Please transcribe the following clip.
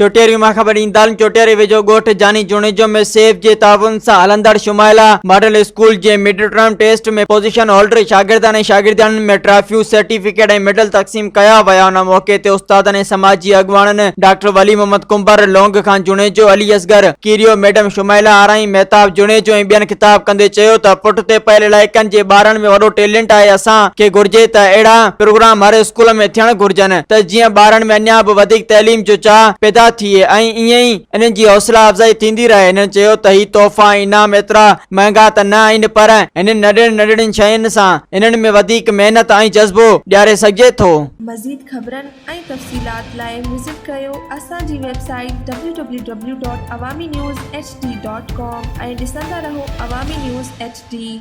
چوٽياري مان خبر ڏيندالن چوٽياري ويجهو ڳوٺ جاني جوڻيجو ۾ سيف جي تعاون سان هلندڙ شمائلا ماڊل اسڪول جي mid term test ۾ position holder شاگردن ۽ شاگردياڻين ۾ ٽرافيون، سرٽيفڪيٽ ۽ ميڊل تقسيم ڪيا ويا. ان موقعي تي استادن ۽ سماجي اڳواڻن ڊاڪٽر ولي محمد ڪنڀر، لونگ خان جوڻيجو، علي اصغر ڪيريو، ميڊم شمائلا آرائين، مهتاب جوڻيجو ۽ ٻين خطاب ڪندي چيو ته پٺتي پيل علائقن جي ٻارن ۾ وڏو ٽيلنٽ آهي اسان کي گهرجي ته اهڙا پروگرام هر اسڪول ۾ ٿيڻ گهرجن ته جيئن ٻارن ۾ اڃا به وڌيڪ تعليم جو چاهه پيدا ٿئي ۽ ائين ئي انهن جي حوصلا افزائي ٿيندي رهي. هنن چيو ته هي تحفا ۽ انعام ايترا مهنگا ته نه آهن پر هنن ننڍڙين ننڍڙين شين سان انهن ۾ وڌيڪ محنت ۽ جذبو ڏياري سگهجي ٿو. مزيد خبرن ۽ تفصيلات لاء وزٽ ڪريو اسان جي website W W W dot Awami news H D dot com ۽ ڏسندا رهو عوامي نيوز ايڇ ڊي.